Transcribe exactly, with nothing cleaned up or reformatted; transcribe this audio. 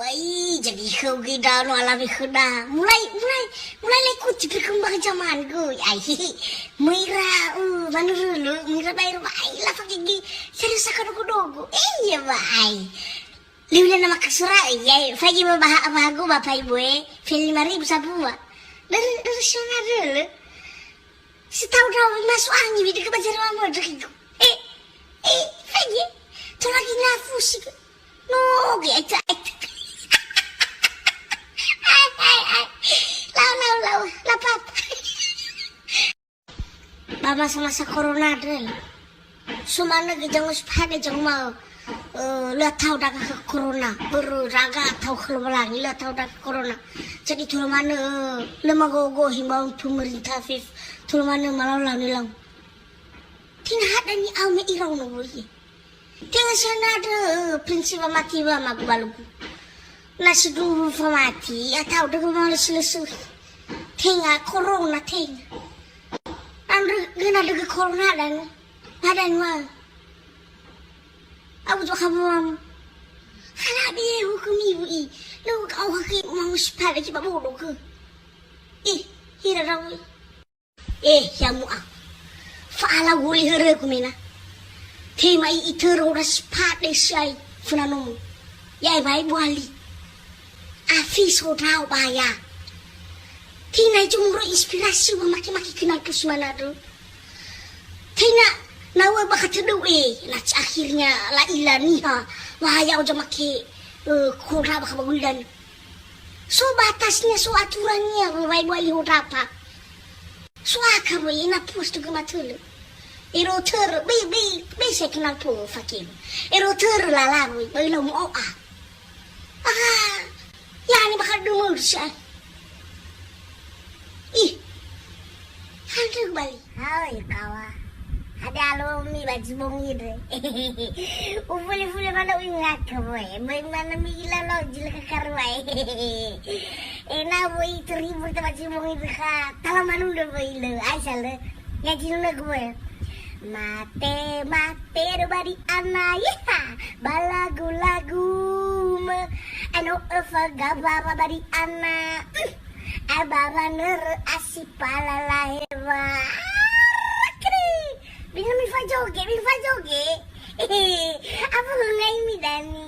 Wai, jadi khöu geda no alawe khöda. Mulai, mulai, mulai lai kuti perkembangan zaman, gu. Ai, hihi. Mira, uh, manurulu, mira bayar, wai, la fakigi, serius ka dogo-dogo. Eh, iya, wai. Liulian nama kasura, iya, fagi ba baha, bahagu, bapak ibu, eh. Fil lima ribu sabua. Dari, dari sana dulu. Setahun-tahun masuk angin, itu ke belajar lama, dari itu. Eh, eh, fagi. Tolagi nafus, itu. No, ge, aja, aja. Ai, ai, ai. Lau, lau, lau. La papa. Ba masa-masa corona, Drel. So manö ge jango sipahade jango ma, eh, lö atau daga ke corona. Börö raga atau ke Lowalangi, lö atau daga corona. Jadi tolo manö, eh, lö magogo himbauan pemerintah, Fif. Tolo manö malau-lau nilau. Tenga hada ni'au me irau no woi. Tenga sanada, eh, prinsip wamati wamagu balugu. Na sindruhu famati, atau daga malösö-lösö. Tenga corona, tenga. Andrö gena daga corona dan, na dan wa. Aku tu kamu. Hana bi hukum ibu i. Lu kau haki mau sepala ki babodo ke. Ih, hira rawi. Eh, ya mu'a. Fa'alau holi hörögu mena. Tema i itörö ora sipade siai funa nomo. Ya e bai buali. Afi so drao baya. Tina i jumuro inspirasi wa make-make kenal pus manado. Tina na wa bakha tödöu e, na akhirnya la ila niha wa ya oja make, eh, kodra bakha bagulidan. So batasnya, so aturannya, wa e buali hodrapa. Suaka woi, ina pus tu gematulu. Ero törö, bei, bei, bei saya kenal po fakim. Ero törö lala woi, bei lau mu'o'a. Ah, ya ni bakal dumur sa. Ih, handrö bali. Hao, ikawa. Hade alomi ba zibongi dre. Ufule-fule mana uingaka boe. Boe mana mi ila lo jila kakarua. Ena woi terhibur ta ba zibongi dre ka. Tala manunda woi le. Aisa le. Ngaji nuna gue. Mate, mate do bari ana. Yeha. Balagu-lagu me. Ano efa gaba bari ana. Ababa nörö asipala lahewa. Kri. Bina mifajoge, mifajoge. Apa hungai midani?